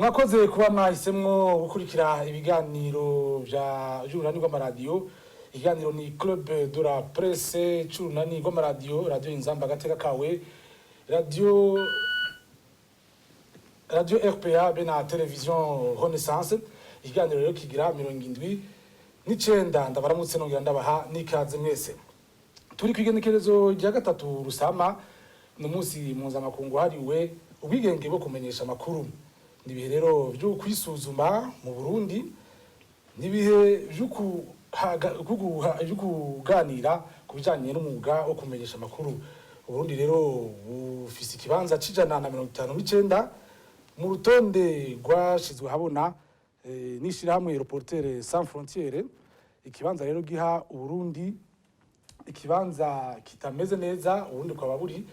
Mwakoze kuba mwahisemwo gukurikira ibiganiro vya vy'urunani rw'amaradiyo. Ikiganiro ni Club de la Presse c'urunani rw'amaradiyo, Radio Inzamba Agateka Kawe, Radio RPA be na Television Renaissance. Ikiganiro rero kigira 79. Ndabaramutse, nongera ndabaha n'ikaze mwese. Turi ku igenekerezo rya 3 Rusama, ni umunsi mpuzamakungu wahariwe ubwigenge bwo kumenyesha amakuru. Ni ibihe rero vyo kwisuzuma mu Burundi, ni ibihe vyo kuganira ku bijanye n'umwuga wo kumenyesha amakuru. Uburundi rero bufise ikibanza c'159 mu rutonde rwashizwe habona n'ishirahamwe Reporters Sans Frontières. Ikibanza rero giha Uburundi ikibanza kitameze neza. Uburundi bukaba buri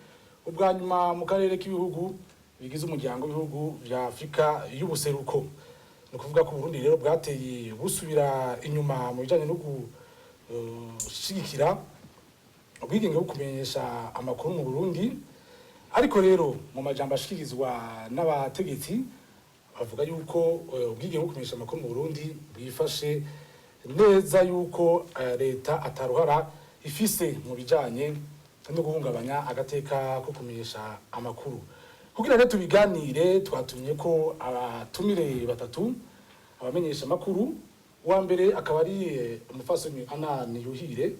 ubwa nyuma mu karere k'ibihugu bigize Umuryango w'Ibihugu vya Afurika y'Ubuseruko. Ni ukuvuga ko Uburundi rero bwateye busubira inyuma mu bijanye no gushigikira ubwigenge bwo kumenyesha amakuru mu Burundi. Ariko rero mu majambo ashikirizwa n'abategetsi, bavuga yuko ubwigenge bwo kumenyesha amakuru mu Burundi bwifashe neza, yuko leta ataruhara ifise mu bijanye no guhungabanya agateka ko kumenyesha amakuru. Kugira rero tubiganire, twatumye ko abatumire batatu, abamenyesha amakuru. Uwa mbere akaba ari umufasoni Ana Niyuhire,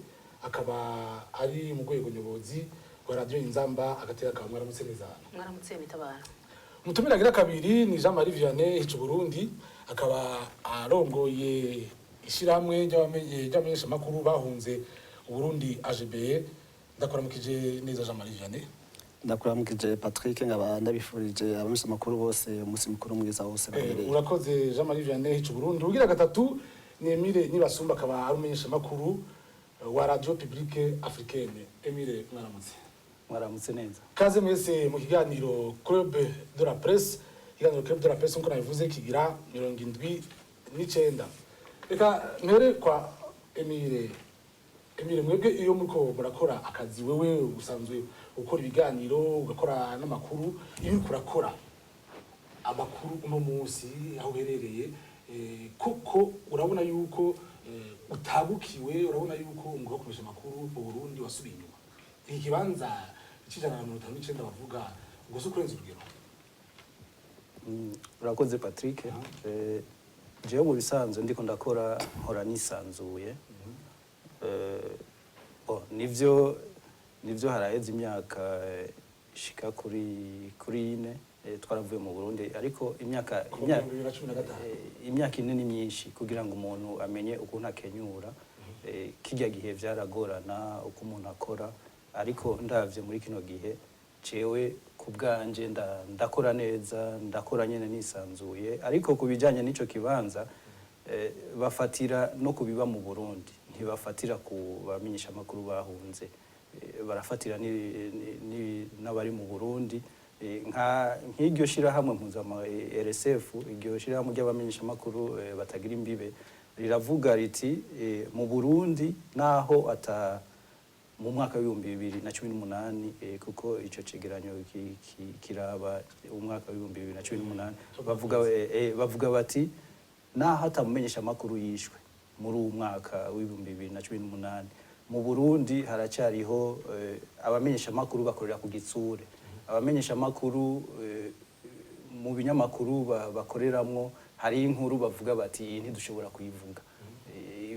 akaba ari mu rwego nyobozi rwa Radio Inzamba Agateka Kawe. Mwaramutse neza. Mwaramutse, mitabara. Umutumire agira kabiri ni Jean Marie Vianney Hicuburundi, akaba arongoye ishirahamwe ry'abamenyesha amakuru bahunze Uburundi, AGBE. Ndakuramukije neza, Jean Marie Vianney. Ndakuramukije, Patrick, nkaba ndabifurije abamenyesha amakuru bose umunsi mukuru mwiza wose bahereye. Urakoze, Jean Marie Vianney Hicuburundi. Ugira gatatu ni Emile Nibasumba, akaba ari umumenyesha makuru wa Radio Publique Africaine. Emile, mwaramutse. Mwaramutse neza. Kaze mwese mu kiganiro Club de la Presse. Ikiganiro Club de la Presse, nkuko nabivuze, kigira 79. Reka mpere kwa Emile. Emile, mwebwe iyo muriko murakora akazi, wewe usanzwe ukora ibiganiro, ugakora n'amakuru, iyo uriko urakora amakuru uno munsi aho uherereye, koko urabona yuko utabukiwe? Urabona yuko umwuga wo kumenyesha amakuru mu Burundi wasubiye inyuma? Iki kibanza c'159 bavuga, ubwo si ukurenza urugero? Urakoze, Patrick. Jewe mu bisanzwe ndiko ndakora nkora nisanzuye. Bon, nivyo haraheze imyaka ishika kuri 4 twaravuye mu Burundi, ariko imyaka Kuva mu 2015. Imyaka 4 ni myinshi kugira ngo umuntu amenye ukuntu akenyura. Kirya gihe vyaragorana uko umuntu akora, ariko ndavye muri kino gihe, jewe ku bwanje ndakora neza, ndakora nyene nisanzuye. Ariko ku bijanye n'ico kibanza, bafatira no kubiba mu Burundi, ntibafatira ku bamenyesha amakuru bahunze. Barafatira n'abari mu Burundi. Nk'iryo shirahamwe mpuzama RSF, iryo shirahamwe ry'abamenyesha amakuru batagira imbibe, riravuga riti mu Burundi naho ata mu mwaka w'2018, kuko ico cegeranyo kiraba umwaka w'2018, bavuga bati naho atamumenyesha amakuru yishwe muri uwu mwaka w'2018, mu Burundi haracyariho abamenyesha amakuru bakorera ku gitsure. Abamenyesha amakuru mu binyamakuru bakoreramwo hari inkuru bavuga bati iyi ntidushobora kuyivuga.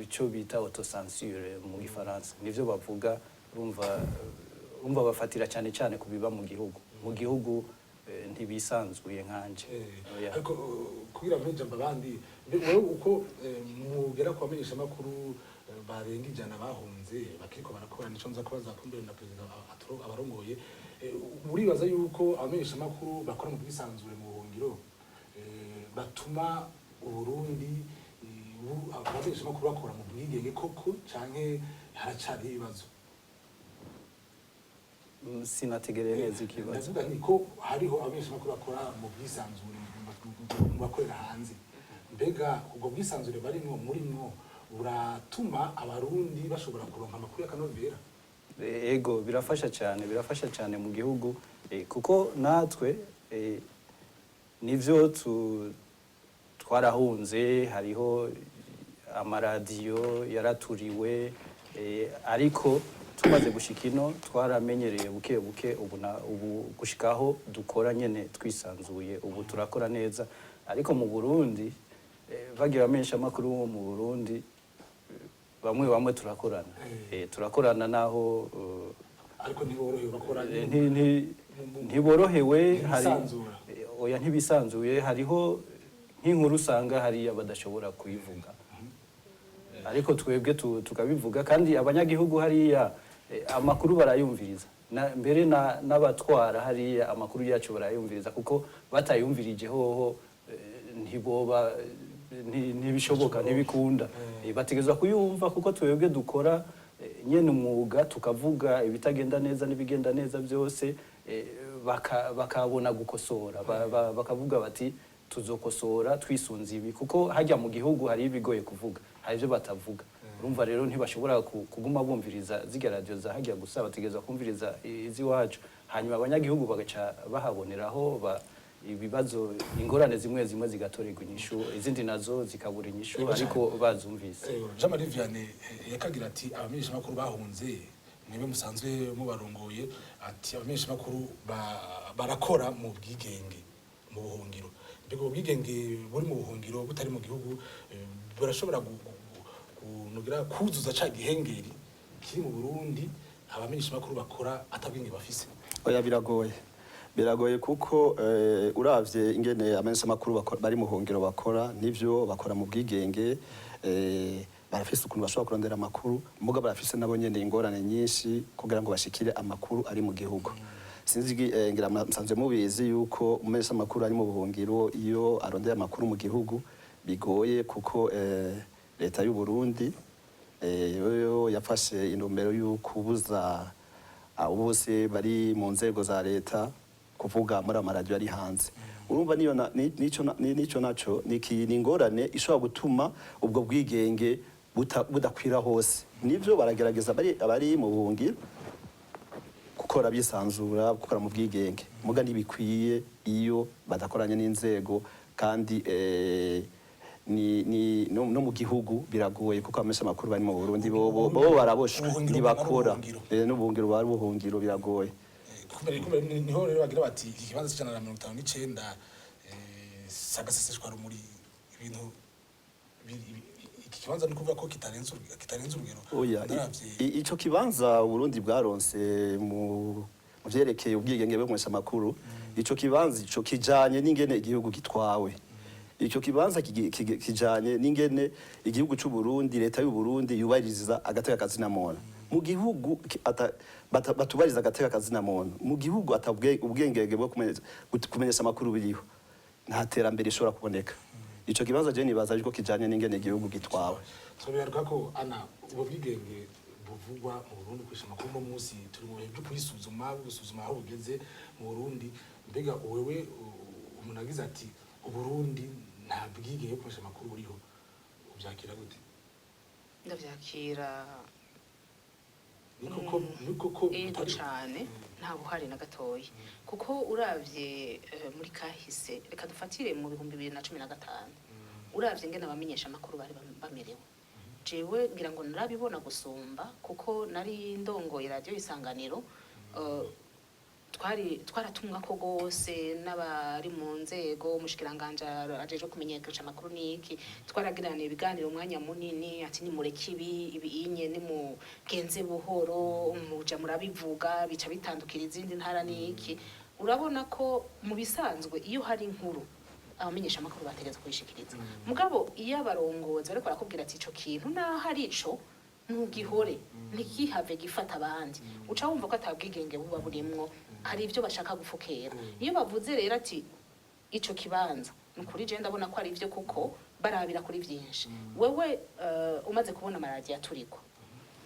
Ico bita autocensure mu Gifaransa, nivyo bavuga. Urumva bafatira cyane cyane ku biba mu gihugu. Mu gihugu ntibisanzuye nkanje. Oya. Ariko kugira ngo ijambo abandi, wewe uko mugera ku bamenyesha amakuru barenga 100 bahunze bakiriko barakora, nico nza kubaza kumbere na perezida abarongoye. Muribaza yuko abamenyesha amakuru bakora mu bwisanzure mu buhungiro batuma Uburundi abamenyesha amakuru bakora mu bwigenge koko, canke haracari ibibazo? Sinategereye neza ikibazo. Ndavuga nti ko hariho abamenyeshamakuru bakora mu bwisanzure mu bakorera hanze, mbega ubwo bwisanzure barimwo murimwo buratuma Abarundi bashobora kuronka amakuru y'akanovera? Ego, birafasha cyane, birafasha cyane mu gihugu, kuko natwe nivyo tu Twarahunze, hariho amaradiyo yaraturiwe, ariko tumaze gushika ino twaramenyereye buke buke. Ubu ubu gushikaho dukora nyene twisanzuye, ubu turakora neza. Ariko mu Burundi, bagira amenyesha amakuru bo mu Burundi, bamwe bamwe turakorana, turakorana naho Ariko ntiborohewe, bakora ntiborohewe hari Ntibisanzura. Oya, ntibisanzuye. Hariho nk'inkuru usanga hariya badashobora kuyivuga, ariko twebwe tukabivuga. Kandi abanyagihugu hariya, amakuru barayumviriza. Mbere n'abatwara hariya amakuru yacu barayumviriza, kuko batayumvirije hoho, ntiboba, ntibishoboka, ntibikunda. Bategerezwa kuyumva, kuko twebwe dukora nyene umwuga, tukavuga ibitagenda neza n'ibigenda neza byose, bakabona gukosora. Bakavuga bati tuzokosora twisunze ibi, kuko hajya mu gihugu hari ibigoye kuvuga, hari ibyo batavuga. Urumva rero ntibashobora kuguma bumviriza zirya radiyo za hajya gusa, bategerezwa kumviriza iz'iwacu. Hanyuma abanyagihugu bagaca bahaboneraho ibibazo, ingorane zimwe zimwe zigatorerwa inyishu, izindi nazo zikabura inyishu, ariko bazumvise. Jean Marie Vianney, yakagira ati abamenyeshamakuru bahunze, mwebwe musanzwe mubarongoye, ati abamenyeshamakuru barakora mu bwigenge mu buhungiro. Mbega ubwo bwigenge buri mu buhungiro butari mu gihugu, burashobora kunogira kuzuza ca gihengeri kiri mu Burundi, abamenyeshamakuru bakora atabwenge bafise? Oya, biragoye, biragoye, kuko uravye ingene abamenyeshamakuru bari mu buhungiro bakora, nivyo bakora mu bwigenge, barafise ukuntu bashobora kurondera amakuru, muga barafise nabo nyene ingorane nyinshi kugira ngo bashikire amakuru ari mu gihugu. Sinzi, ngira musanzwe mubizi yuko umumenyeshamakuru ari mu buhungiro, iyo arondera amakuru mu gihugu bigoye, kuko leta y'u Burundi, yoyo yafashe intumbero y'ukubuza abo bose bari mu nzego za leta kuvuga muri amaradiyo ari hanze. Urumva niyo nico naco ni ingorane ishobora gutuma ubwo bwigenge budakwira hose. Nivyo baragerageza abari mu buhungiro gukora bisanzura, gukora mu bwigenge, muga ntibikwiye iyo badakoranye n'inzego. Kandi ni no mu gihugu biragoye, kuko abamenyesha amakuru bari mu Burundi bobo baraboshwe. Ubuhungiro. Ntibakora. Ubuhungiro. N'ubuhungiro bari ubuhungiro, biragoye. Kumbe niho rero bagira bati iki kibanza c'159 sagaseseshwa rumuri. Ibintu iki kibanza ni kuvuga ko kitarenze urugero. Oya, Ndaravye. ico kibanza Burundi bwaronse mu vyerekeye ubwigenge bwo kumenyesha amakuru, ico kibanza ico kijanye n'ingene igihugu gitwawe. Ico kibanza kijanye n'ingene igihugu c'u Burundi, leta y'u Burundi yubahiriza agateka kazina muntu mu gihugu. Batubahiriza agateka kazina muntu mu gihugu, ata ubwengenge bwo kumenyesha amakuru biriho, nta terambere rishobora kuboneka. Ico kibanza je nibaza yuko kijanye n'ingene igihugu gitwawe. Tubigaruka ko ana ubwo bwigenge buvugwa mu Burundi kumenyesha amakuru, no munsi turi mu bihe byo kuyisuzuma, gusuzuma aho bugeze mu Burundi. Mbega wewe, umuntu agize ati Uburundi nta bwigenge bwo kumenyesha amakuru buriho, ubyakira gute? Ndabyakira. Ni koko Yego. butari? Cane, nta buhari na gatoya, kuko uravye, muri kahise, reka dufatire mu 2015, uravye ngene abamenyesha amakuru bari bamerewe, jewe ngira ngo narabibona gusumba, kuko nari ndongoye Radiyo Isanganiro. Twari twaratumwa ko gose n'abari mu nzego, umushikiranganje ajejwe kumenyekanisha amakuru niki, twaragirana ibiganiro umwanya munini, ati nimureke ibi, ibi inye nimugenze buhoro, muja murabivuga bica bitandukira izindi ntara niki. Urabona ko mu bisanzwe iyo hari inkuru, abamenyesha amakuru bategerezwa kuyishikiriza. Mugabo iyo abarongozi bariko barakubwira ati ico kintu naho ari ico, ntugihore, ntikihave gifata abandi, uca wumva ko atabwigenge buba burimwo, hari ibyo bashaka gufukera. Iyo bavuze rero ati ico kibanza, ni ukuri je ndabona ko ari ivyo, kuko barabira kuri byinshi. Wewe, umaze kubona amaradiyo aturikwa,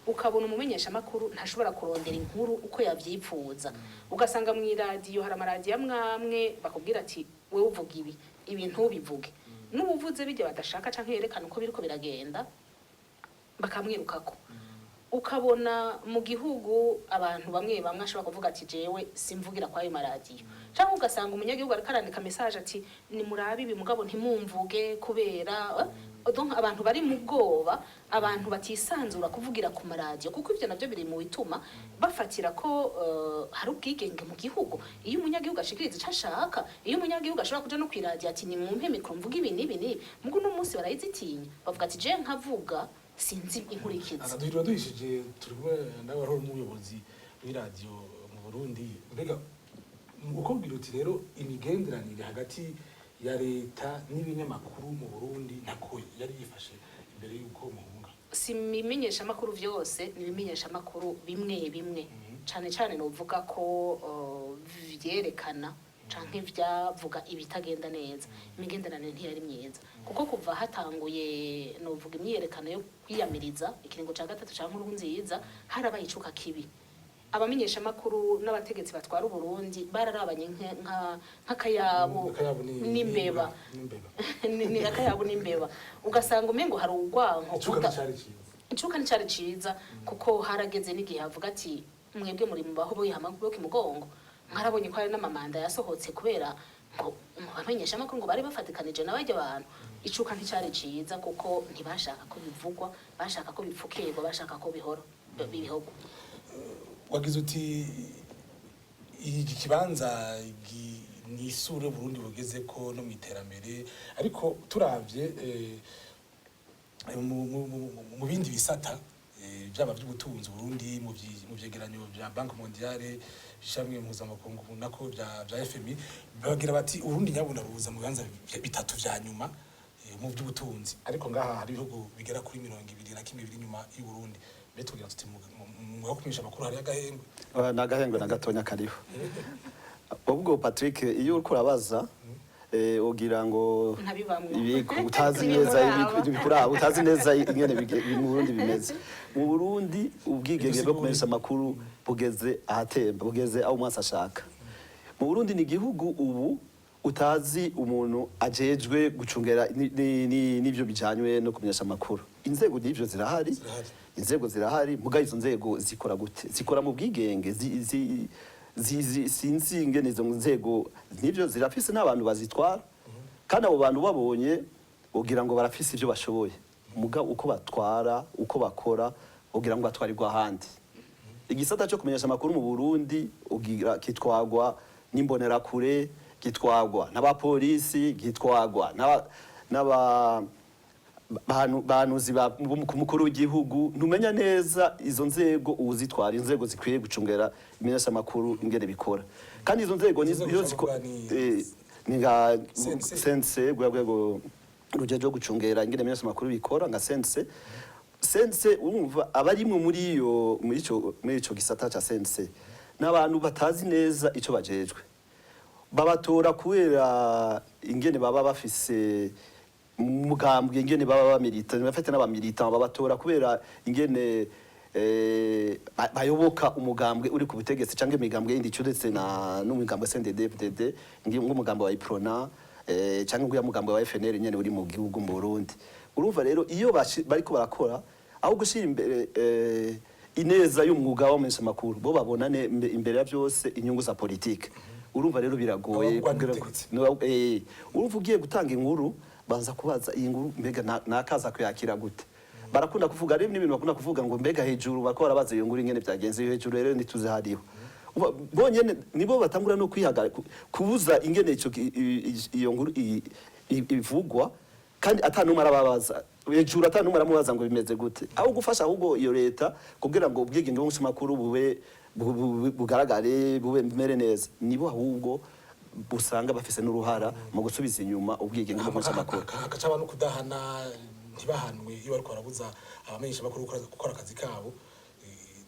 ukabona umumenyeshamakuru ntashobora kurondera inkuru uko yavyipfuza, ugasanga mu iradiyo hari amaradiyo amwe amwe bakubwira ati wewe uvuga ibi, ibi ntubivuge, n'ubuvuze bijya badashaka canke yerekana uko biriko biragenda, bakamwirukako. Ukabona mu gihugu abantu bamwe bamwe ashobora kuvuga ati: "Jewe simvugira kwayo maradiyo," cyangwa ugasanga umunyagihugu ariko arandika message ati: "Nimurabe ibi, mugabo ntimumvuge," kubera donc abantu bari mu bwoba, abantu batisanzura kuvugira ku maradiyo, kuko ivyo navyo biri mu bituma bafatira ko hari ubwigenge mu gihugu. Iyo umunyagihugu ashikiriza ico ashaka, iyo umunyagihugu ashobora kuja no kw'iradiyo ati: "Nimumpe micro mvuge ibi n'ibi n'ibi," mugo uno munsi barayizitinya, bavuga ati: "Je nkavuga sinzi inkurikizi." Araduhirwa duhishije, turi kumwe nawe wari umuyobozi w'iradiyo mu Burundi. Mbega uko bwira uti rero imigenderanire hagati ya leta n'ibinyamakuru mu Burundi ntako yari yifashe imbere y'uko muhunga? Si ibimenyeshamakuru vyose, ni ibimenyeshamakuru bimwe bimwe. Cane cane novuga ko vyerekana canke vyavuga ibitagenda neza. Imigenderanire ntiyari myiza, kuko kuva hatanguye, novuga, imyiyerekano yo kwiyamiriza ikiringo ca gatatu ca Nkurunziza, harabaye icuka kibi. Abamenyeshamakuru n'abategetsi batwara Uburundi bararabanye nk'akayabo Akayabo n'imbeba. N'imbeba. Ni akayabo n'imbeba, ugasanga umengo hari urwanko. Icuka nticari ciza. Icuka nticari ciza, kuko harageze n'igihe avuga ati: "Mwebwe muri mu baho boye mugongo." Mwarabonye ko hari n'amamanda yasohotse kubera ngo mu bamenyeshamakuru ngo bari bafatikanije n'abajya abantu. Icuka nticari ciza, kuko ntibashaka ko bivugwa, bashaka ko bipfukirwa, bashaka ko bihora bihogwa. Wagize uti iki kibanza ni isura Burundi bugeze ko no mu iterambere, ariko turavye mu bindi bisata, byaba by'ubutunzi, Burundi mu vyegeranyo vya Banque Mondiale, ishami mpuzamakungu nako bya FMI, bagira bati Uburundi nyabuna buza mu bibanza bitatu vya nyuma mu by'ubutunzi, ariko ngaha hari ibihugu bigera kuri 21 biri inyuma y'u Burundi. Mbe tugira tuti mu kumenyesha amakuru hari agahengwe? Ni agahengwe na gatonya kariho. Ubwo Patrick, iyo uriko urabaza ugira ngo Ntabibamwo. Utazi neza Ntibikuraba. Ibikuraba, utazi neza ingene mu Burundi bimeze. Mu Burundi ubwigenge bwo kumenyesha amakuru bugeze ahatemba, bugeze aho umwasi ashaka. Mu Burundi ni igihugu ubu utazi umuntu ajejwe gucungera n'ivyo bijanywe no kumenyesha amakuru. Inzego n'ivyo zirahari. Zirahari. Inzego zirahari, muga izo nzego zikora gute? Zikora mu bwigenge? Sinzi ingene izo nzego nivyo zirafise n'abantu bazitwara, kandi abo bantu babonye ugira ngo barafise ivyo bashoboye, muga uko batwara, uko bakora, ugira ngo batwarirwa ahandi. Igisata cyo kumenyesha amakuru mu Burundi ugira kitwagwa n'imbonerakure, gitwagwa n'abapolisi, gitwagwa n'aba bahanuzi ku mukuru w'igihugu. Ntumenya neza izo nzego uwuzitwara, inzego zikwiye gucungera imenyeshamakuru ingene bikora. Kandi izo nzego Izo nzego iyo ushaka kuvuga ni ni nka CNC. CNC, rwa rwego rujejwe gucungera ingene imenyeshamakuru bikora, nka CNC. CNC urumva abarimwe muri iyo muri ico gisata ca CNC n'abantu batazi neza ico bajejwe. Babatora kubera ingene baba bafise umugambwe, ingene baba bamilita, bafite n'abamilita. Babatora kubera ingene bayoboka umugambwe uri ku butegetsi cyangwa imigambwe yindi icuditse na n'umugambwe CNDD-FDD, nk'umugambwe wa UPRONA cyangwa nguya mugambwe wa FNL nyene uri mu gihugu mu Burundi. Urumva rero iyo bariko barakora, aho gushira imbere ineza y'umwuga w'amenyeshamakuru, bo babona imbere ya byose inyungu za politike. Urumva rero biragoye Abagwa kugira ngo n'ubutegetsi. No, urumva ugiye gutanga inkuru, banza kubaza iyi nkuru mbega nakaza kuyakira gute. Barakunda kuvuga rero n'ibintu bakunda kuvuga ngo mbega hejuru bariko barabaza iyo nkuru ingene byagenze. Iyo hejuru rero ntituzi hariho. Bonyene nibo batangura no kwihagarika, kubuza ingene ico iyo nkuru ivugwa, kandi ata numwe arababaza hejuru, ata numwe aramubaza ngo bimeze gute. Aho gufasha ahubwo iyo leta kugira ngo ubwigenge bw'umunyamakuru bube bugaragare, bube bumere neza, nibo ahubwo usanga bafise n'uruhara mu gusubiza inyuma ubwigenge bw'umunyamakuru. Hakaca no kudahana, ntibahanwe iyo bariko barabuza abamenyesha makuru gukora akazi kabo,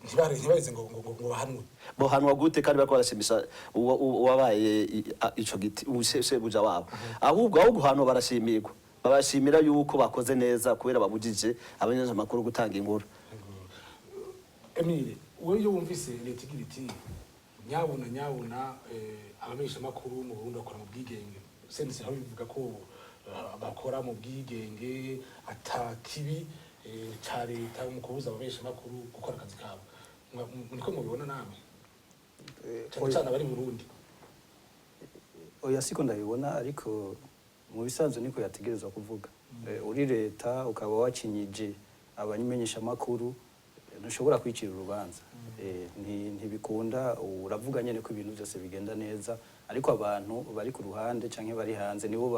ntibaheze ngo bahanwe. Bohanwa gute kandi bariko barashimisha uwabaye ico giti shebuja wabo? Ahubwo aho guhanwa barashimirwa, babashimira yuko bakoze neza kubera babujije abanyamakuru gutanga inkuru. Emile, wowe iyo wumvise leta igira iti: "Nyabuna nyabuna, abamenyesha makuru mu Burundi bakora mu bwigenge," CNC aho bivuga ko bakora mu bwigenge ata kibi. ca leta mu kubuza abamenyeshamakuru gukora akazi kabo. Niko mubibona namwe, cane cane abari Burundi? Oya, siko ndabibona, ariko mu bisanzwe niko yategerezwa kuvuga. Uri leta ukaba wakinyije abamenyeshamakuru, ntushobora kwicira urubanza. Ntibikunda. Uravuga nyene ko ibintu byose bigenda neza, ariko abantu bari ku ruhande canke bari hanze nibo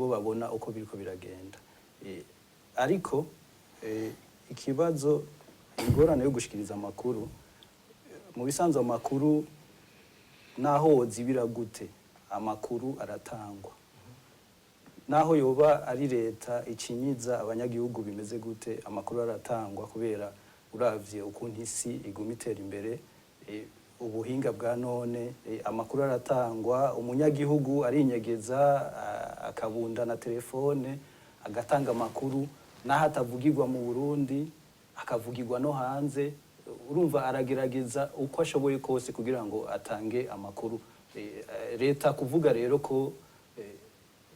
babona uko biriko biragenda. Ariko ikibazo, ingorane yo gushikiriza amakuru, mu bisanzwe amakuru naho wozibira gute, amakuru aratangwa. Naho yoba ari leta icinyiza abanyagihugu bimeze gute, amakuru aratangwa, kubera uravye ukuntu isi iguma itera imbere, ubuhinga bwa none, amakuru aratangwa. Umunyagihugu arinyegeza, akabunda na telefone agatanga amakuru, naho atavugirwa mu Burundi akavugirwa no hanze. Urumva aragerageza uko ashoboye kose kugira ngo atange amakuru. Leta kuvuga rero ko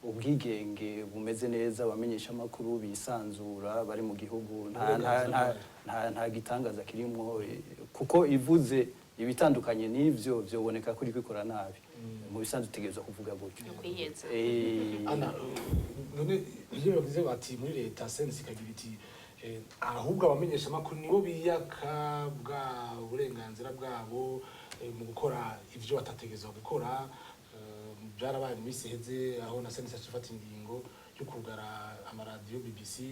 ubwigenge bumeze neza, abamenyesha amakuru bisanzura bari mu gihugu, nta gitangaza kirimo, kuko ivuze ibitandukanye n'ivyo vyoboneka kuri kwikora nabi. Mu bisanzwe utegerezwa kuvuga gutyo. Ni ukwiyeza. Ana, none iyo bavuze bati muri leta CNC ikagira iti ahubwo abamenyesha amakuru nibo biyaka bwa burenganzira bwabo mu gukora ivyo batategerezwa gukora, byarabaye mu minsi iheze aho na CNC ifata ingingo yo kugara amaradiyo BBC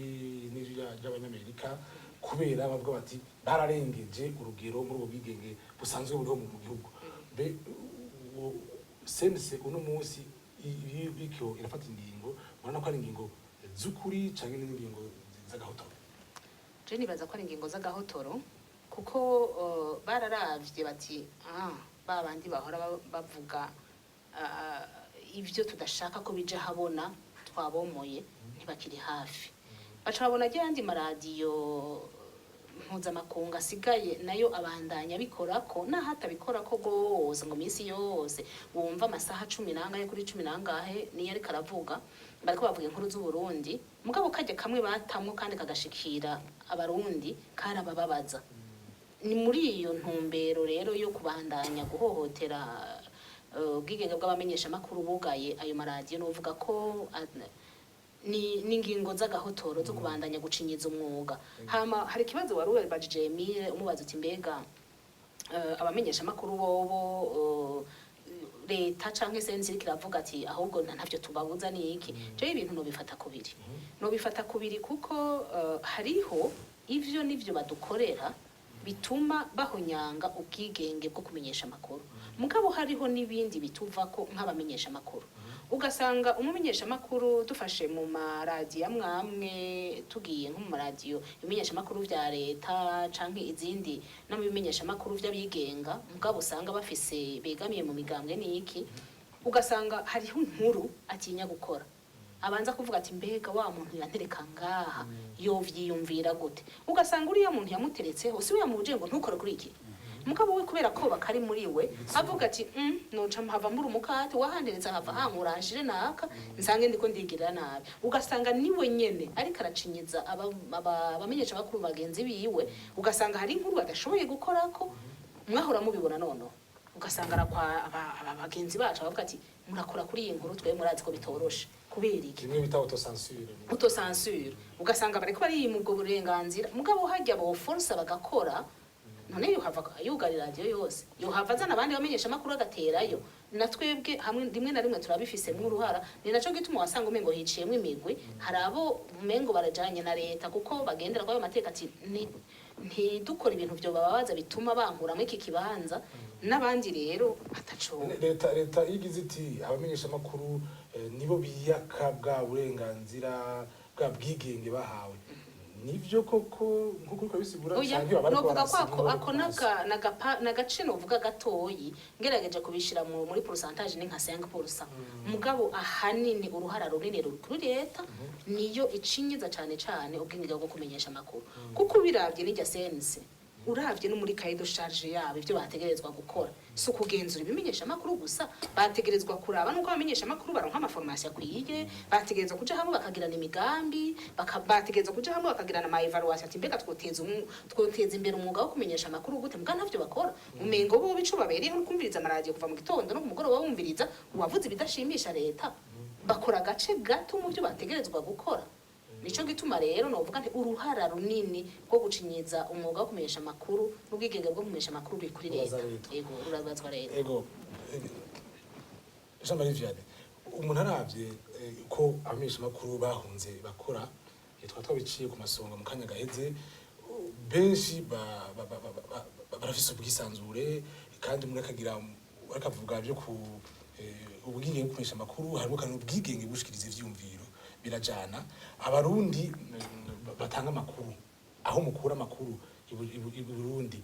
n'ijwi ry'Abanyamerika, kubera bavuga bati bararengeje urugero muri ubwo bwigenge busanzwe buriho mu gihugu. Mbe CNC uno munsi bityo irafata ingingo, murabona ko ari ingingo z'ukuri canke n'ingingo z'agahotoro? Je nibaza ko ari ingingo z'agahotoro, kuko bararavye bati ah, ba bandi bahora bavuga ibyo tudashaka ko bija habona twabomoye, ntibakiri hafi. Baca babona ayandi maradiyo mpuzamakungu asigaye nayo abandanya abikora, ko naho atabikora ko rwose ngo minsi yose wumva amasaha cumi n'angahe kuri cumi n'angahe niyo ariko aravuga, bariko bavuga inkuru z'Uburundi. Mugabo kajya kamwe batamwo kandi kagashikira Abarundi karabababaza. Ni muri iyo ntumbero rero yo kubandanya guhohotera ubwigenge bw'abamenyeshamakuru bugaye ayo maradiyo. Novuga ko ni ingingo z'agahotoro zo kubandanya gucinyiza umwuga. Hama hari ikibazo wari ubajije Emile, umubaza uti mbega abamenyeshamakuru bobo, leta canke CNC iriko iravuga ati ahubwo ntavyo tubabuza, ni iki? Jewe ibintu nobifata kubiri, kuko hariho ivyo n'ivyo badukorera bituma bahonyanga ubwigenge bwo kumenyesha amakuru, mugabo hariho n'ibindi bituvako nk'abamenyesha amakuru. Ugasanga umumenyesha amakuru, dufashe mu maradiyo amwe amwe, tugiye nko mu maradiyo ibimenyesha amakuru vya leta canke izindi, no mu bimenyesha amakuru vy'abigenga, mugabo usanga bafise begamiye mu migambwe n'iki, ugasanga hariho inkuru atinya gukora, abanza kuvuga ati mbega wa muntu yantereka ngaha yovyiyumvira gute? Ugasanga uriya muntu yamuteretseho si we yamubujije ngo ntukore kuri iki, mugabo we kubera ko bakari muri we avuga ati noca mpava mbura umukate, wahanderetse ahava hankura nshire naka nsange ndiko ndigirira nabi. Ugasanga niwe nyene ariko aracinyiza abamenyesha bakuru bagenzi biwe, ugasanga hari inkuru badashoboye gukorako. Mwahora mubibona noneho ugasanga arakwa bagenzi bacu bavuga ati murakora kuri iyi nkuru, twe murazi ko bitoroshe. Kubera iki? Kimwe bita autocensure. Autocensure. Ugasanga bariko bariyima ubwo burenganzira, mugabo hajya bo force bagakora. None yohava yugara radiyo yose, yohava azana abandi bamenyesha amakuru agaterayo. Na twebwe hamwe rimwe na rimwe turabifisemwo uruhara. Ni naco gituma wasanga umengo hiciyemwo imigwi, hari abo umengo barajanye na leta kuko bagendera kwayo mateka ati ntidukora ibintu vyo bababaza bituma bankuramwo iki kibanza, n'abandi rero ataco. Leta iyo igize iti abamenyesha amakuru nibo biyaka bwa burenganzira bwa bwigenge bahawe, nivyo koko nkuko uriko bisigura, Oya, canke baba bariko novuga ko barasiga ako inkuru ako ku maso? nagace novuga gatoyi, ngerageje kubishira muri pourcentage ni nka 5%, mugabo ahanini uruhara runini ruri kuri leta, niyo icinyiza cane cane ubwenge bwo kumenyesha amakuru, kuko ubiravye n'irya CNC. Uravye no muri cahier de charge yabo, ivyo bategerezwa gukora si ukugenzura ibimenyesha amakuru gusa. Bategerezwa kuraba nuko abamenyesha amakuru baronka ama formation akwiye, bategerezwa kuja hamwe bakagirana imigambi, bategerezwa kuja hamwe bakagirana ama évaluation, ati mbega twoteza imbere umwuga wo kumenyesha amakuru gute? Muga ntavyo bakora. Umengo bo bico babereyeho no kumviriza amaradiyo kuva mu gitondo no ku mugoroba, bumviriza uwavuze ibidashimisha leta. Bakora agace gato mu byo bategerezwa gukora. Nico gituma rero novuga nti uruhara runini rwo gucinyiza umwuga wo kumenyesha amakuru n'ubwigenge bwo kumenyesha amakuru ruri kuri leta. Rubaza leta. Yego, rurabazwa leta. Ego, Jean Marie Vianney, umuntu aravye ko abamenyesha amakuru bahunze bakora, twaba twabiciye ku masonga mu kanya gaheze, benshi barafise ubwisanzure, kandi umuntu akagira akavuga byo ku ubwigenge bwo kumenyesha amakuru, harimo kandi ubwigenge bwo gushikiriza ivyiyumviro, birajana. Abarundi batanga amakuru, aho mukura amakuru i Burundi,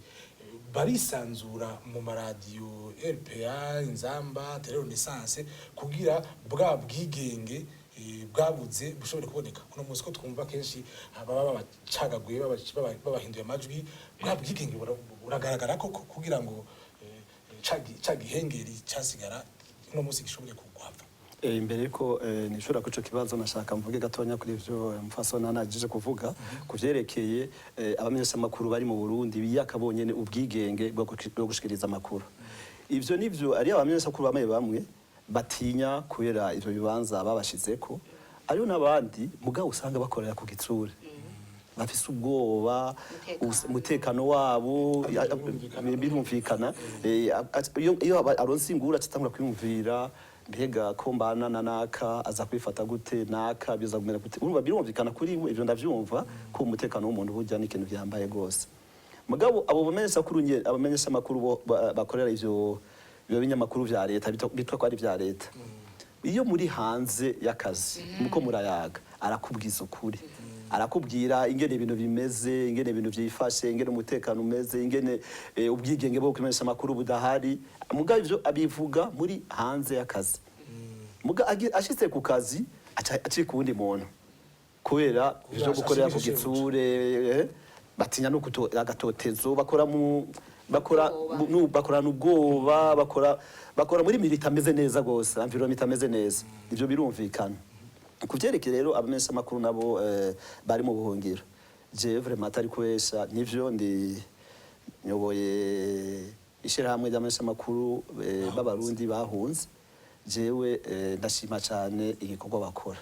barisanzura mu maradiyo RPA, Inzamba, Télé Renaissance, kugira bwa bwigenge bwabuze bushobore kuboneka uno munsi, ko twumva kenshi baba babacagaguye, babahinduye amajwi? Bwa bwigenge buragaragara koko kugira ngo ca gihengeri casigara uno munsi gishobore kuhava? Imbere yuko nishura ku ico kibazo, nashaka mvuge gatonya kuri ivyo mfasona najije kuvuga ku vyerekeye abamenyeshamakuru bari mu Burundi biyaka bonyene ubwigenge bwo gushikiriza amakuru. Ivyo nivyo, ari abamenyeshamakuru bamwe bamwe batinya kubera ivyo bibanza babashizeko, ariho n'abandi mugabo usanga bakorera ku gitsure, bafise ubwoba Umutekano. Umutekano wabo. Birumvikana. Birumvikana. Iyo aronse ingura, acatangura kwiyumvira: mbega ko mbana na naka, aza kwifata gute naka, biza kumera gute? Urumva birumvikana kuri we, ivyo ndavyumva ko umutekano w'umuntu burya ni ikintu gihambaye gose. Mugabo abo bamenyesha kuru nye abamenyesha makuru bo bakorera ivyo binyamakuru vya leta bitwa ko ari vya leta, iyo muri hanze y'akazi muko murayaga, arakubwiza ukuri, arakubwira ingene ibintu bimeze, ingene ibintu vyifashe, ingene umutekano umeze, ingene ubwigenge bwo kumenyesha amakuru budahari. Mugabo ivyo abivuga muri hanze y'akazi. Muga ashitse ku kazi, aca acika uwundi muntu kubera ivyo gukorera ku ashimishe. gitsure, batinya no agatotezo. Bakora mu bakora Ubwoba. Bakorana ubwoba, bakora muri milieu itameze neza gose, environnement itameze neza. Ivyo birumvikana. Ku vyerekeye rero abamenyesha amakuru nabo bari mu buhungiro, jewe vraiment atari kubesha, nivyo, ndi nyoboye ishirahamwe ry'abamenyesha amakuru b'Abarundi bahunze. Jewe ndashima cane igikorwa bakora.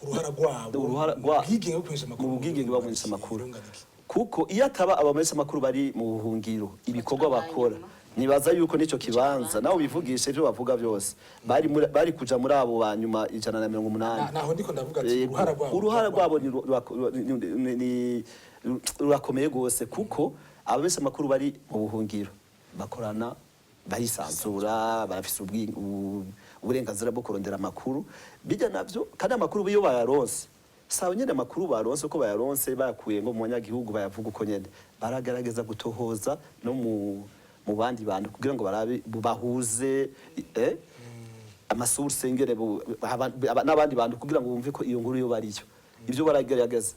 Uruhara rwabo Uruhara mu bwigenge bwo kumenyesha amakuru. Mu bwigenge bwo kumenyesha amakuru. Birungana iki? Kuko iyo ataba abamenyesha amakuru bari mu buhungiro, ibikorwa bakora, nibaza yuko nico kibanza nawe bivugisha ivyo bavuga byose, bari kuja muri abo ba nyuma 180. Naho ndiko ndavuga ati uruhara rwabo Uruhara rwabo rurakomeye rwose, kuko abamenyesha amakuru bari mu buhungiro bakorana barisanzura, barafise uburenganzira bwo kurondera amakuru bijya navyo. Kandi amakuru iyo bayaronse, sawa nyene, amakuru baronse uko bayaronse, bayakuye ngo mu banyagihugu, bayavuga uko nyene, baragerageza gutohoza no mu bandi bantu kugira ngo barabe bahuze ama source, ngere n'abandi bantu, kugira ngo bumve ko iyo nkuru yo bariyo. Ibyo baragerageza.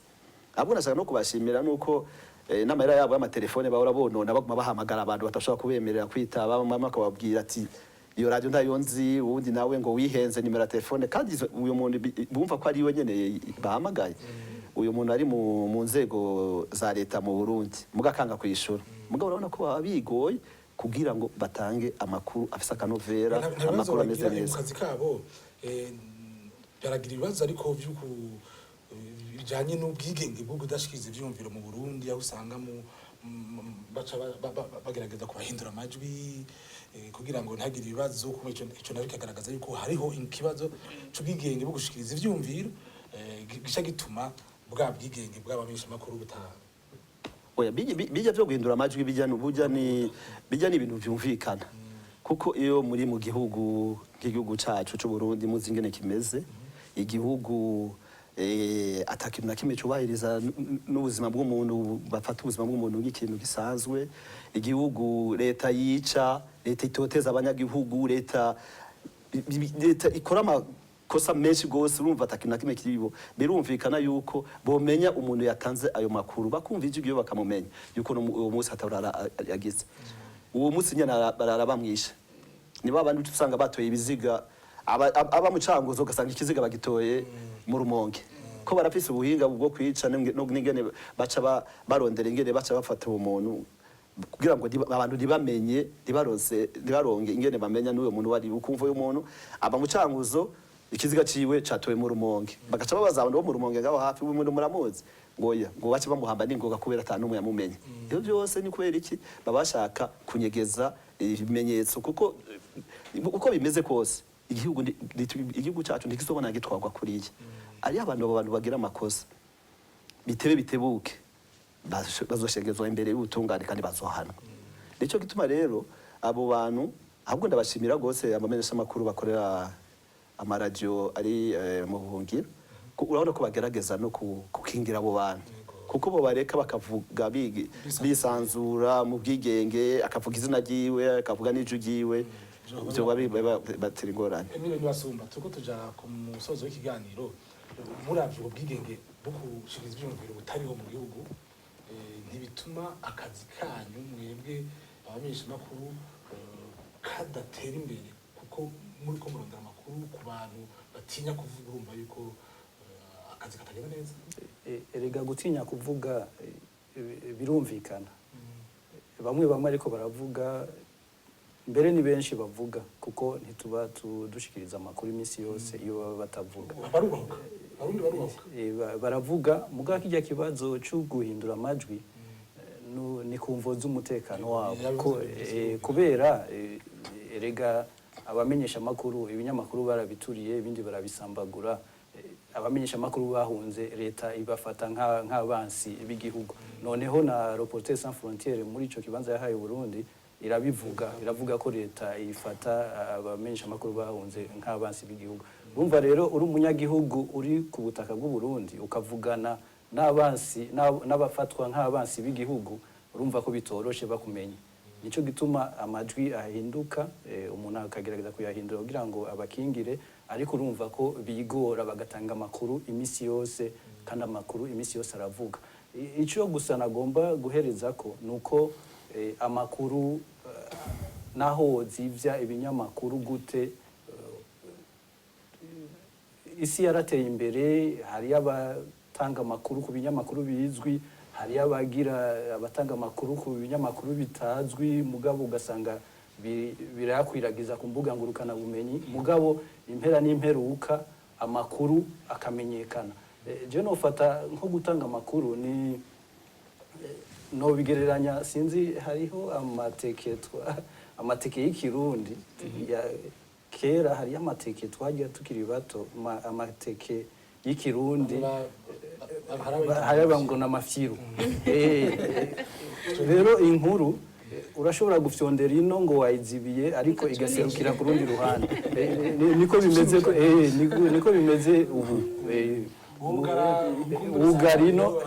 Ahubwo nashaka no kubashimira nuko n'amahera yabo y'amatelefone bahora bonona, baguma bahamagara abantu batashobora kubemerera kwitaba, bamwe bakababwira ati iyo radio ntayo nzi, uwundi nawe ngo wihenze nimero ya telefone. Kandi uyo muntu bumva ko ari we nyene bahamagaye, uyu muntu ari mu nzego za leta mu Burundi, mugakanga kwishura. Mugabo urabona ko baba bigoye kugira ngo batange amakuru afise akanovera, Nta bibazo amakuru ameze bagira mu neza. kazi kabo, baragira ibibazo, ariko vy'uku bijanye n'ubwigenge bwo kudashikiriza ivyiyumviro mu Burundi, aho usanga mu baca bagerageza kubahindura amajwi kugira ngo ntagire ibibazo, kuko ico navyo kikagaragaza yuko hariho ikibazo c'ubwigenge bwo gushikiriza ivyiyumviro, gica gituma bwa bwigenge bw'abamenyeshamakuru buta Oya, bijya byo guhindura amajwi, bijya burya ni bijya ni ibintu vyumvikana, kuko iyo muri mu gihugu nk'igihugu cacu c'u Burundi, muzi ingene kimeze, igihugu ata kintu na kimwe cubahiriza n'ubuzima bw'umuntu, bafata ubuzima bw'umuntu nk'ikintu gisanzwe, igihugu leta yica, leta itoteza abanyagihugu, leta ikora ama Amakosa menshi gose, urumva atakintu na kimwe kiribo. Birumvikana yuko bomenya umuntu yatanze ayo makuru, bakumva ijwi iyo bakamumenya yuko no uwo munsi atarara yagize uwo munsi nyene barara bamwishe. Ni ba bandi usanga batoye ibiziga aba mu Cankuzo, ugasanga ikiziga bagitoye mu Rumonge, ko barafise ubuhinga bwo kwica n'ingene baca barondera ingene baca bafata uwo muntu kugira ngo abantu ntibamenye, ntibaronse, ntibaronge ingene bamenya n'uyo muntu wari. Ukumva uyu muntu aba mu Cankuzo, ikiziga ciwe catowe mu Rumonge, bagaca babaza abantu bo mu Rumonge ngaho hafi: "Uyu muntu muramuzi?" Ngo oya, ngo bace bamuhamba n'ingoga kubera ata n'umwe yamumenye. Ibyo byose ni kubera iki? Baba bashaka kunyegeza ibimenyetso, kuko uko bimeze kose igihugu igihugu cyacu ntikizobona gitwarwa kuriya. Ariyo abantu, abo bantu bagira amakosa, bitebe bitebuke bazoshengezwa imbere y'ubutungane kandi bazohanwa. Nicyo gituma rero abo bantu, ahubwo ndabashimira rwose abamenyeshamakuru bakorera amaradiyo ari mu buhungiro. Urabona ko bagerageza no gukingira abo bantu, kuko bo bareka bakavuga bisanzura mu bwigenge, akavuga izina ryiwe, akavuga n'ijwi ryiwe, ivyo batera ingorane. Emile Nibasumba, turiko tuja ku musozo w'ikiganiro. Muravye ubwo bwigenge bwo gushikiriza ivyiyumviro butariho mu gihugu, ntibituma akazi kanyu mwebwe abamenyeshamakuru kadatera imbere, kuko muriko murondera amakuru ku bantu batinya kuvuga? Urumva yuko akazi katagenda neza. Erega gutinya kuvuga birumvikana. Bamwe bamwe ariko baravuga, mbere ni benshi bavuga, kuko ntituba dushikiriza amakuru iminsi yose iyo baba batavuga. Barubahuka, Abarundi barubahuka. Baravuga, mugabo kijya kibazo cyo guhindura amajwi ni ku mvo z'umutekano wabo. Yabivuze. Kubera erega abamenyesha amakuru, ibinyamakuru barabituriye, ibindi barabisambagura. Abamenyesha amakuru bahunze, leta ibafata nk'abansi b'igihugu. Noneho na Reporters sans frontières muri ico kibanza yahaye Burundi irabivuga, iravuga ko leta ifata abamenyesha amakuru bahunze nk'abansi b'igihugu. Urumva rero uri umunyagihugu uri ku butaka bw'u Burundi, ukavugana n'abansi n'abafatwa nk'abansi b'igihugu, urumva ko bitoroshe bakumenya. Nico gituma amajwi ahinduka, umuntu akagerageza kuyahindura kugira ngo abakingire. Ariko urumva ko bigora, bagatanga amakuru imisi yose, kandi amakuru imisi yose aravuga. Ico gusa nagomba guhereza ko nuko amakuru, naho wozivya ibinyamakuru gute, isi yarateye imbere. Hariyo abatanga amakuru ku binyamakuru bizwi, hariyo abagira abatanga amakuru ku binyamakuru bitazwi, mugabo ugasanga birayakwiragiza ku mbuga ngurukanabumenyi, mugabo impera n'imperuka amakuru akamenyekana. Je nofata nko gutanga amakuru ni nobigereranya, sinzi, hariho amateke amateke y'ikirundi ya kera. Hariyo amateke twajya tukiri bato, amateke y'ikirundi hariya ngo ni amafyiru. Rero inkuru urashobora gufyondera ino ngo wayizibiye, ariko igaserukira ku rundi ruhande. Niko bimeze niko bimeze ubu. Wugarino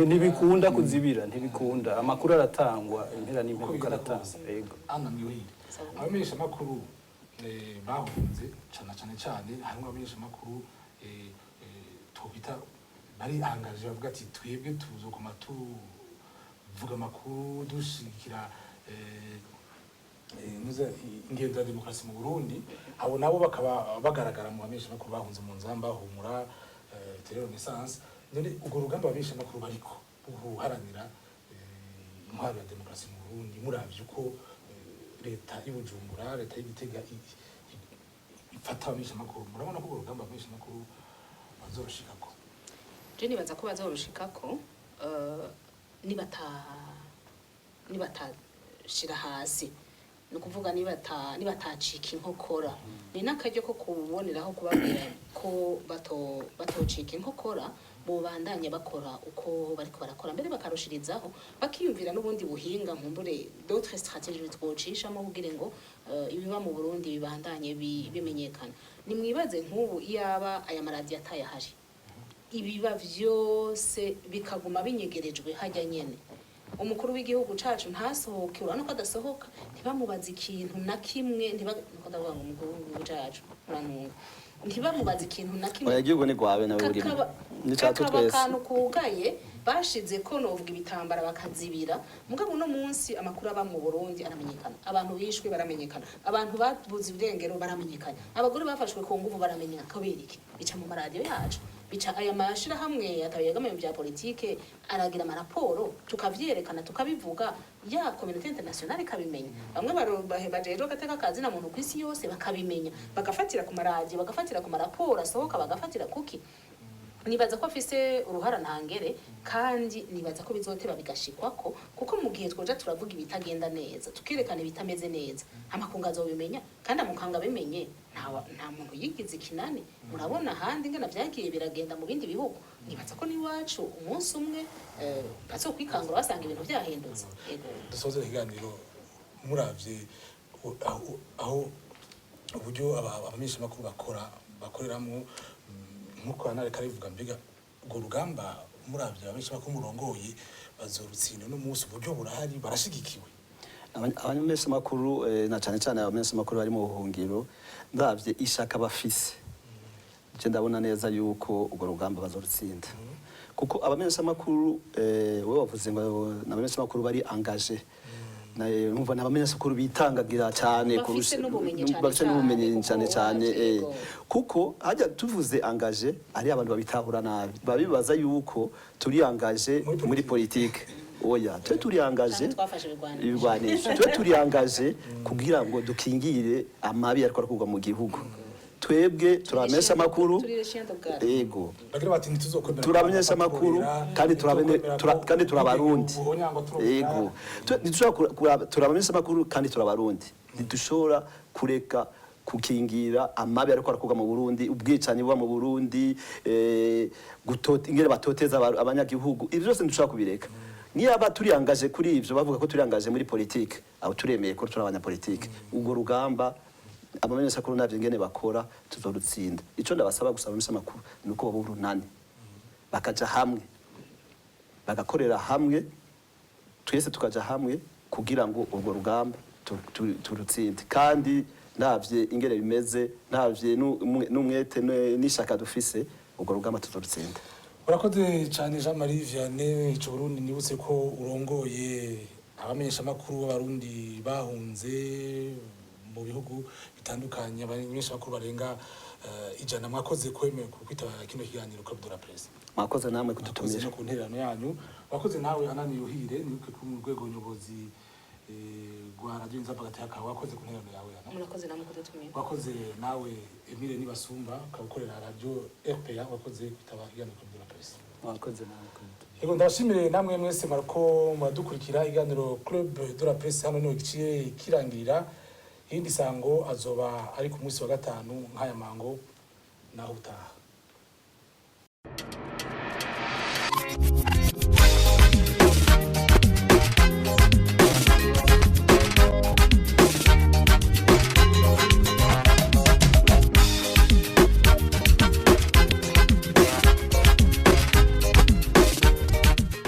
ntibikunda kuzibira, ntibikunda. Amakuru aratangwa, impera n'imperuka aratangwa, yego. Ana Niyohire, abamenyeshamakuru bahunze cyane cyane cyane, harimo abamenyeshamakuru twokwita bari angaje, bavuga ati: "Twebwe tuzokoma tuvuga amakuru dushigikira ingendo ya demokarasi mu Burundi." Abo nabo bakaba bagaragara mu bamenyeshamakuru bahunze mu Nzamba, Humura, Télé Renaissance. None urwo rugamba abamenyeshamakuru bariko guharanira intwaro ya demokarasi mu Burundi, muravye uko leta y'i Bujumbura, leta y'i Gitega ifata abamenyeshamakuru, murabona ko urwo rugamba abamenyeshamakuru bazorushikako? Je nibaza ko bazorushikako nibatashira hasi, ni ukuvuga nibatacika inkokora. Ni n'akaryo ko kuboneraho kubabwira ko batocika inkokora, bobandanya bakora uko bariko barakora, mbere bakarushirizaho, bakiyumvira n'ubundi buhinga, nkumbure d'autres stratégies twocishamo kugira ngo ibiba mu Burundi bibandanye bimenyekana. Nimwibaze nk'ubu iyaba aya maradiyo atayahari, ibiba vyose bikaguma binyegerejwe hajya nyene. Umukuru w'igihugu cacu ntasohoke, urabona ko adasohoka, ntibamubaze ikintu na kimwe, nuko ndavuga ngo umukuru w'igihugu cacu, murantunga, ntibamubaze ikintu na kimwe. Oya, igihugu ni gwawe nawe urimo. Kakaba Ni cacu kakaba twese. akantu kugaye bashize ko novuga ibitambara bakazibira. Mugabo uno munsi amakuru aba mu Burundi aramenyekana, abantu bishwe baramenyekana, abantu babuze irengero baramenyekana, abagore bafashwe ku nguvu baramenyekana. Kubera iki? Bica mu maradiyo yacu, bica aya mashirahamwe atayegamiye mu bya politike aragira amaraporo, tukavyerekana, tukabivuga, ya communauté internationale ikabimenya, bamwe bajejwe agateka kazi na muntu kw'isi yose bakabimenya, bagafatira ku maradiyo, bagafatira ku maraporo asohoka, bagafatira kuki. Nibaza ko afise uruhara ntangere, kandi nibaza ko bizoteba bigashikwako, kuko mu gihe twoja turavuga ibitagenda neza, tukerekana ibitameze neza, amakungu azobimenya. Kandi amakungu abimenye, nta muntu yigize ikinani. Murabona ahandi ingana vyagiye biragenda mu bindi bihugu, nibaza ko n'iwacu umunsi umwe bazokwikangura basanga ibintu vyahindutse. Ego. Dusoze ikiganiro, muravye aho uburyo abamenyeshamakuru bakora, bakoreramwo, nk'uko anareka arivuga, mbega urwo rugamba, muravye abamenyeshamakuru murongoye, bazorutsinda uno munsi? Uburyo burahari? Barashigikiwe? Abamenyeshamakuru, na cane cane abamenyeshamakuru bari mu buhungiro, ndavye ishaka bafise, je ndabona neza yuko urwo rugamba bazorutsinda, kuko abamenyeshamakuru, wewe wavuze ngo n'abamenyeshamakuru bari engagés, numva n'abamenyeshamakuru bitangagira cyane. Bafise n'ubumenyi cane. Bafise n'ubumenyi cane, cyane kuko cyane. yego. Kuko hajya tuvuze engagé, ari abantu babitahura nabi, babibaza yuko turi engagés muri muri politike. Oya, twe turi engagés Canke twafashe ibigwanisho. Ibigwanisho. Twe turi engagés kugira ngo dukingire amabi ariko arakorwa mu gihugu. Twebwe turamenyesha amakuru. Turi les chiens de garde. Ego. Bagira bati ntituzokwemera. Turamenyesha amakuru kandi kandi turabarundi. Ego. Ntidushobora turamenyesha amakuru kandi turabarundi, ntidushobora kureka kukingira amabi ariko arakorwa mu Burundi, ubwicanyi buba mu Burundi, ingene batoteza abanyagihugu. Ibyo byose ntidushobora kubireka. Niba turi engagés kuri ivyo, bavuga ko turi engagés muri politike, aho turemeye ko turi abanyapolitike. Urwo rugamba abamenyeshamakuru navyo ingene bakora, tuzorutsinda. Ico ndabasaba gusa abamenyeshamakuru ni uko baba urunani, bakaja hamwe, bagakorera hamwe, twese tukaja hamwe kugira ngo urwo rugamba turutsinde. Kandi ndavye ingene bimeze, ndavye n'umwete n'ishaka dufise, urwo rugamba tuzorutsinda. Urakoze cyane, Jean Marie Vianney Ico Burundi. Nibutse ko urongoye abamenyeshamakuru b'Abarundi bahunze mu bihugu bitandukanye, abamenyeshamakuru barenga 100. Mwakoze kwemeye kwitaba kino kiganiro Club de la Presse. Mwakoze namwe Mwakoze kudutumira. no ku ntererano yanyu. Wakoze nawe Anani Yuhire, nibuke ko mu rwego nyobozi rwa Radio Inzamba Gateka. Wakoze ku ntererano yawe, Ana. Murakoze namwe kudutumira. Wakoze nawe, Emile Nibasumba, ukaba ukorera Radio RPA. Wakoze kwitaba ikiganiro Club de la Presse. Mwakoze nawe kudutumira. Yego, ndabashimire namwe mwese marako muradukurikira. Iganiro Club de la Presse hano niho giciye kirangirira. Iyindi sango azoba ari ku munsi wa gatanu nk'aya mango. Naho utaha.